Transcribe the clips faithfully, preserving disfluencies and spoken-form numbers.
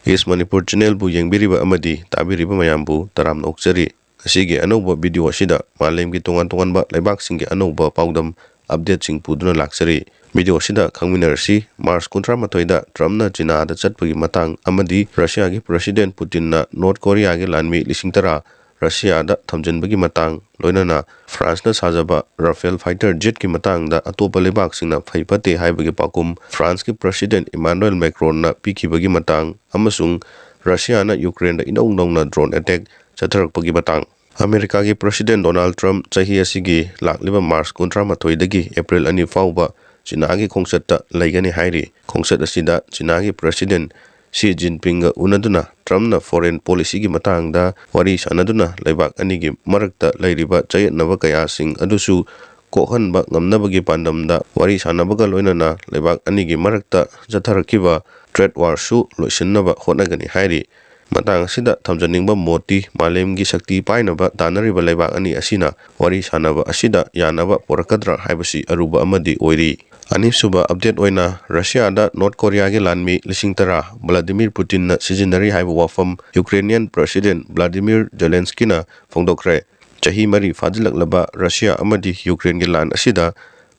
East Manipur Channelꯕꯨ ꯌꯦꯡꯕꯤꯔꯤꯕ ꯑꯃꯗꯤ ꯇꯥꯕꯤꯔꯤꯕ ꯃꯌꯥꯝꯕꯨ ꯇꯔꯥꯝꯅ ꯑꯣꯛꯆꯔꯤ꯫ ꯉꯁꯤꯒꯤ ꯑꯅꯧꯕ video ꯑꯁꯤꯗ ꯃꯥꯂꯦꯝꯒꯤ ꯇꯣꯉꯥꯟ ꯇꯣꯉꯥꯟꯕ ꯂꯩꯕꯥꯛꯁꯤꯡꯒꯤ ꯑꯅꯧꯕ ꯄꯥꯎꯗꯝ updateꯁꯤꯡ ꯄꯨꯗꯨꯅ ꯂꯥꯛꯆꯔꯤ꯫ Video ꯑꯁꯤꯗ ꯈꯪꯃꯤꯟꯅꯔꯁꯤ, March ꯀꯨꯟꯊ꯭ꯔꯥ ꯃꯥꯊꯣꯏꯗ Trumpꯅ ꯆꯤꯅꯥꯗ ꯆꯠꯄꯒꯤ ꯃꯇꯥꯡ ꯑꯃꯗꯤ Russiaꯒꯤ President Putinꯅ North Koreaꯒꯤ ꯂꯥꯟꯃꯤ ꯂꯤꯁꯤꯡ ꯇꯔꯥ Russiaꯗ ꯊꯝꯖꯤꯟꯕꯒꯤ ꯃꯇꯥꯡ, ꯂꯣꯏꯅꯅ Franceꯅ ꯁꯥꯖꯕ Rafale fighter jetꯀꯤ ꯃꯇꯥꯡꯗ ꯑꯇꯣꯞꯄ ꯂꯩꯕꯥꯛꯁꯤꯡꯅ ꯐꯩ ꯐꯠꯇꯦ ꯍꯥꯏꯕꯒꯤ ꯄꯥꯎꯈꯨꯝ, Franceꯀꯤ President Emmanuel Macronꯅ ꯄꯤꯈꯤꯕꯒꯤ ꯃꯇꯥꯡ, ꯑꯃꯁꯨꯡ Russiaꯅ Ukraineꯗ ꯏꯅꯧ ꯅꯧꯅ drone attack ꯆꯠꯊꯔꯛꯄꯒꯤ ꯃꯇꯥꯡ꯫ ꯑꯃꯦꯔꯤꯀꯥꯒꯤ President Donald Trump ꯆꯍꯤ ꯑꯁꯤꯒꯤ ꯂꯥꯛꯂꯤꯕ March ꯀꯨꯟꯊ꯭ꯔꯥ ꯃꯥꯊꯣꯏꯗꯒꯤ April ꯑꯅꯤ ꯐꯥꯎꯕ ꯆꯤꯅꯥꯒꯤ ꯈꯣꯡꯆꯠꯇ ꯂꯩꯒꯅꯤ ꯍꯥꯏꯔꯤ꯫ ꯈꯣꯡꯆꯠ ꯑꯁꯤꯗ ꯆꯤꯅꯥꯒꯤ President Xi Jinpingꯒ ꯎꯅꯗꯨꯅ Trumpꯅ foreign policyꯒꯤ ꯃꯇꯥꯡꯗ ꯋꯥꯔꯤ ꯁꯥꯟꯅꯗꯨꯅ ꯂꯩꯕꯥꯛ ꯑꯅꯤꯒꯤ ꯃꯔꯛꯇ ꯂꯩꯔꯤꯕ ꯆꯌꯦꯠꯅꯕ ꯀꯌꯥꯁꯤꯡ ꯑꯗꯨꯁꯨ ꯀꯣꯛꯍꯟꯕ ꯉꯝꯅꯕꯒꯤ ꯄꯥꯟꯗꯝꯗ ꯋꯥꯔꯤ ꯁꯥꯟꯅꯕꯒ ꯂꯣꯏꯅꯅ ꯂꯩꯕꯥꯛ ꯑꯅꯤꯒꯤ ꯃꯔꯛꯇ ꯆꯠꯊꯔꯛꯈꯤꯕ trade warꯁꯨ ꯂꯣꯏꯁꯤꯟꯅꯕ ꯍꯣꯠꯅꯒꯅꯤ ꯍꯥꯏꯔꯤ꯫ ꯃꯇꯥꯡ ꯑꯁꯤꯗ ꯊꯝꯖꯅꯤꯡꯕ ꯃꯣꯠꯇꯤ, ꯃꯥꯂꯦꯝꯒꯤ ꯁꯛꯇꯤ ꯄꯥꯏꯅꯕ ꯇꯥꯟꯅꯔꯤꯕ ꯂꯩꯕꯥꯛ ꯑꯅꯤ ꯑꯁꯤꯅ ꯋꯥꯔꯤ ꯁꯥꯟꯅꯕ ꯑꯁꯤꯗ ꯌꯥꯅꯕ ꯄꯨꯔꯛꯀꯗ꯭ꯔꯥ ꯍꯥꯏꯕꯁꯤ ꯑꯔꯨꯕ ꯑꯃꯗꯤ ꯑꯣꯏꯔꯤ꯫ ꯑꯅꯤꯁꯨꯕ update ꯑꯣꯏꯅ, Russiaꯗ North Koreaꯒꯤ ꯂꯥꯟꯃꯤ ꯂꯤꯁꯤꯡ ꯇꯔꯥ Vladimir Putinꯅ ꯁꯤꯖꯤꯟꯅꯔꯤ ꯍꯥꯏꯕ ꯋꯥꯐꯝ Ukrainian President Vladimir Zelenskyꯅ ꯐꯣꯡꯗꯣꯛꯈ꯭ꯔꯦ꯫ ꯆꯍꯤ ꯃꯔꯤ ꯐꯥꯖꯤꯜꯂꯛꯂꯕ Russia ꯑꯃꯗꯤ Ukraineꯒꯤ ꯂꯥꯟ ꯑꯁꯤꯗ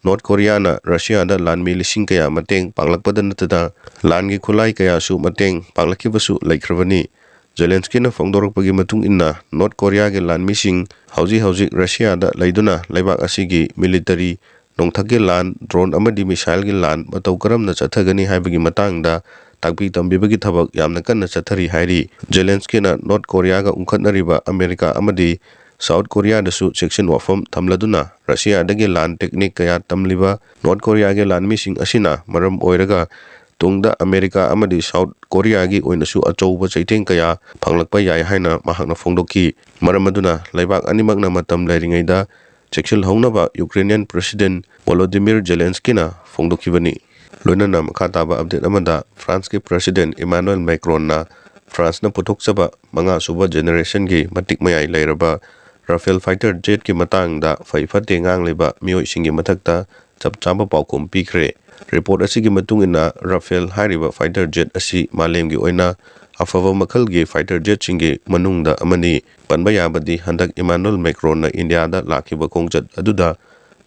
North Koreaꯅ Russiaꯗ ꯂꯥꯟꯃꯤ ꯂꯤꯁꯤꯡ ꯀꯌꯥ ꯃꯇꯦꯡ ꯄꯥꯡꯂꯛꯄꯗ ꯅꯠꯇꯅ, ꯂꯥꯟꯒꯤ ꯈꯨꯠꯂꯥꯏ ꯀꯌꯥꯁꯨ ꯃꯇꯦꯡ ꯄꯥꯡꯂꯛꯈꯤꯕꯁꯨ ꯂꯩꯈ꯭ꯔꯕꯅꯤ꯫ Zelenskyꯅ ꯐꯣꯡꯗꯣꯔꯛꯄꯒꯤ ꯃꯇꯨꯡ ꯏꯟꯅ, North Koreaꯒꯤ ꯂꯥꯟꯃꯤꯁꯤꯡ ꯍꯧꯖꯤꯛ ꯍꯧꯖꯤꯛ Russiaꯗ ꯂꯩꯗꯨꯅ ꯂꯩꯕꯥꯛ ꯑꯁꯤꯒꯤ military, ꯅꯣꯡꯊꯛꯀꯤ ꯂꯥꯟ, drone ꯑꯃꯗꯤ missileꯒꯤ ꯂꯥꯟ ꯃꯇꯧ ꯀꯔꯝꯅ ꯆꯠꯊꯒꯅꯤ ꯍꯥꯏꯕꯒꯤ ꯃꯇꯥꯡꯗ ꯇꯥꯛꯄꯤ ꯇꯝꯕꯤꯕꯒꯤ ꯊꯕꯛ ꯌꯥꯝꯅ ꯀꯟꯅ ꯆꯠꯊꯔꯤ ꯍꯥꯏꯔꯤ꯫ Zelenskyꯅ North Koreaꯒ ꯎꯪꯈꯠꯅꯔꯤꯕ ꯑꯃꯦꯔꯤꯀꯥ ꯑꯃꯗꯤ South Koreaꯗꯁꯨ ꯆꯦꯛꯁꯤꯟ ꯋꯥꯐꯝ ꯊꯝꯂꯗꯨꯅ, Russiaꯗꯒꯤ ꯂꯥꯟ technique ꯀꯌꯥ ꯇꯝꯂꯤꯕ North Koreaꯒꯤ ꯂꯥꯟꯃꯤꯁꯤꯡ ꯑꯁꯤꯅ ꯃꯔꯝ ꯑꯣꯏꯔꯒ ꯇꯨꯡꯗ ꯑꯃꯦꯔꯤꯀꯥ ꯑꯃꯗꯤ South Koreaꯒꯤ ꯑꯣꯏꯅꯁꯨ ꯑꯆꯧꯕ ꯆꯩꯊꯦꯡ ꯀꯌꯥ ꯐꯪꯂꯛꯄ ꯌꯥꯏ ꯍꯥꯏꯅ ꯃꯍꯥꯛꯅ ꯐꯣꯡꯗꯣꯛꯈꯤ꯫ ꯃꯔꯝ ꯑꯗꯨꯅ ꯂꯩꯕꯥꯛ ꯑꯅꯤꯃꯛꯅ ꯃꯇꯝ ꯂꯩꯔꯤꯉꯩꯗ ꯆꯦꯛꯁꯤꯜꯍꯧꯅꯕ Ukrainian President Volodymyr Zelenskyꯅ ꯐꯣꯡꯗꯣꯛꯈꯤꯕꯅꯤ꯫ ꯂꯣꯏꯅꯅ ꯃꯈꯥ ꯇꯥꯕ update ꯑꯃꯗ, Franceꯀꯤ President Emmanuel Macronꯅ Franceꯅ ꯄꯨꯊꯣꯛꯆꯕ ꯃꯉꯥꯁꯨꯕ generationꯒꯤ ꯃꯇꯤꯛ ꯃꯌꯥꯏ ꯂꯩꯔꯕ Rafale fighter jetꯀꯤ ꯃꯇꯥꯡꯗ ꯐꯩ ꯐꯠꯇꯦ ꯉꯥꯡꯂꯤꯕ ꯃꯤꯑꯣꯏꯁꯤꯡꯒꯤ ꯃꯊꯛꯇ ꯆꯞ ꯆꯥꯕ ꯄꯥꯎꯈꯨꯝ ꯄꯤꯈ꯭ꯔꯦ꯫ Report ꯑꯁꯤꯒꯤ ꯃꯇꯨꯡ ꯏꯟꯅ, Rafale ꯍꯥꯏꯔꯤꯕ fighter jet ꯑꯁꯤ ꯃꯥꯂꯦꯝꯒꯤ ꯑꯣꯏꯅ ꯑꯐꯕ ꯃꯈꯜꯒꯤ fighter jetꯁꯤꯡꯒꯤ ꯃꯅꯨꯡꯗ ꯑꯃꯅꯤ꯫ ꯄꯟꯕ ꯌꯥꯕꯗꯤ, ꯍꯟꯗꯛ Emmanuel Macronꯅ ꯏꯟꯗꯤꯌꯥꯗ ꯂꯥꯛꯈꯤꯕ ꯈꯣꯡꯆꯠ ꯑꯗꯨꯗ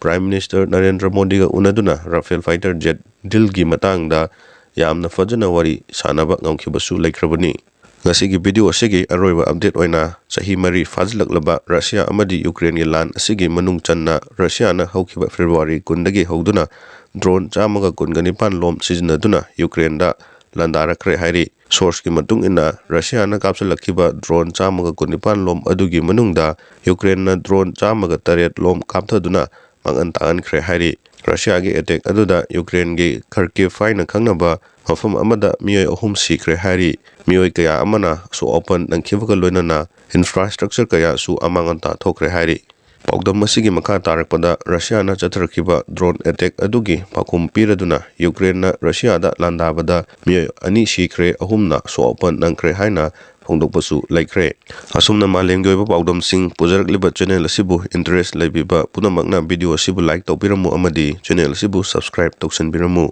Prime Minister Narendra ꯃꯣꯗꯤꯒ ꯎꯅꯗꯨꯅ Rafale fighter jet dealꯒꯤ ꯃꯇꯥꯡꯗ ꯌꯥꯝꯅ ꯐꯖꯅ ꯋꯥꯔꯤ ꯁꯥꯟꯅꯕ ꯉꯝꯈꯤꯕꯁꯨ ꯂꯩꯈ꯭ꯔꯕꯅꯤ꯫ ꯉꯁꯤꯒꯤ video ꯑꯁꯤꯒꯤ ꯑꯔꯣꯏꯕ update ꯑꯣꯏꯅ, ꯆꯍꯤ ꯃꯔꯤ ꯐꯥꯖꯤꯜꯂꯛꯂꯕ ꯔꯁꯤꯌꯥ ꯑꯃꯗꯤ ꯌꯨꯀ꯭ꯔꯦꯟꯒꯤ ꯂꯥꯟ ꯑꯁꯤꯒꯤ ꯃꯅꯨꯡ ꯆꯟꯅ, ꯔꯁꯤꯌꯥꯅ ꯍꯧꯈꯤꯕ February ꯀꯨꯟꯗꯒꯤ ꯍꯧꯗꯨꯅ drone ꯆꯥꯝꯃꯒ ꯀꯨꯟꯒ ꯅꯤꯄꯥꯟ ꯂꯣꯝ ꯁꯤꯖꯤꯟꯅꯗꯨꯅ ꯌꯨꯀ꯭ꯔꯦꯟꯗ ꯂꯥꯟꯗꯥꯔꯛꯈ꯭ꯔꯦ ꯍꯥꯏꯔꯤ꯫ Sourceꯀꯤ ꯃꯇꯨꯡ ꯏꯟꯅ, ꯔꯁꯤꯌꯥꯅ ꯀꯥꯞꯁꯤꯜꯂꯛꯈꯤꯕ drone ꯆꯥꯝꯃꯒ ꯀꯨꯟꯅꯤꯄꯥꯟ ꯂꯣꯝ ꯑꯗꯨꯒꯤ ꯃꯅꯨꯡꯗ ꯌꯨꯀ꯭ꯔꯦꯟꯅ drone ꯆꯥꯝꯃꯒ ꯇꯔꯦꯠ ꯂꯣꯝ ꯀꯥꯞꯊꯗꯨꯅ ꯃꯥꯡꯍꯟ ꯇꯥꯛꯍꯟꯈ꯭ꯔꯦ ꯍꯥꯏꯔꯤ꯫ ꯔꯁꯤꯌꯥꯒꯤ attack ꯑꯗꯨꯗ ꯌꯨꯀ꯭ꯔꯦꯟꯒꯤ Kharkiv ꯍꯥꯏꯅ ꯈꯪꯅꯕ ꯃꯐꯝ ꯑꯃꯗ ꯃꯤꯑꯣꯏ ꯑꯍꯨꯝ ꯁꯤꯈ꯭ꯔꯦ ꯍꯥꯏꯔꯤ꯫ ꯃꯤꯑꯣꯏ ꯀꯌꯥ ꯑꯃꯅ ꯑꯁꯣꯛ ꯑꯄꯟ ꯅꯪꯈꯤꯕꯒ ꯂꯣꯏꯅꯅ infrastructure ꯀꯌꯥꯁꯨ ꯑꯃꯥꯡ ꯑꯇꯥ ꯊꯣꯛꯈ꯭ꯔꯦ ꯍꯥꯏꯔꯤ꯫ ꯄꯥꯎꯗꯝ ꯑꯁꯤꯒꯤ ꯃꯈꯥ ꯇꯥꯔꯛꯄꯗ, ꯔꯁꯤꯌꯥꯅ ꯆꯠꯊꯔꯛꯈꯤꯕ drone attack ꯑꯗꯨꯒꯤ ꯄꯥꯎꯈꯨꯝ ꯄꯤꯔꯗꯨꯅ ꯌꯨꯀ꯭ꯔꯦꯟꯅ ꯔꯁꯤꯌꯥꯗ ꯂꯥꯟꯗꯥꯕꯗ ꯃꯤꯑꯣꯏ ꯑꯅꯤ ꯁꯤꯈ꯭ꯔꯦ, ꯑꯍꯨꯝꯅ ꯑꯁꯣꯛ ꯑꯄꯟ ꯅꯪꯈ꯭ꯔꯦ ꯍꯥꯏꯅ ꯐꯣꯡꯗꯣꯛꯄꯁꯨ ꯂꯩꯈ꯭ꯔꯦ꯫ ꯑꯁꯨꯝꯅ ꯃꯥꯂꯦꯝꯒꯤ ꯑꯣꯏꯕ ꯄꯥꯎꯗꯝꯁꯤꯡ ꯄꯨꯖꯔꯛꯂꯤꯕ channel ꯑꯁꯤꯕꯨ interest ꯂꯩꯕꯤꯕ ꯄꯨꯝꯅꯃꯛꯅ video ꯑꯁꯤꯕꯨ like ꯇꯧꯕꯤꯔꯝꯃꯨ ꯑꯃꯗꯤ channel ꯑꯁꯤꯕꯨ subscribe ꯇꯧꯁꯤꯟꯕꯤꯔꯝꯃꯨ꯫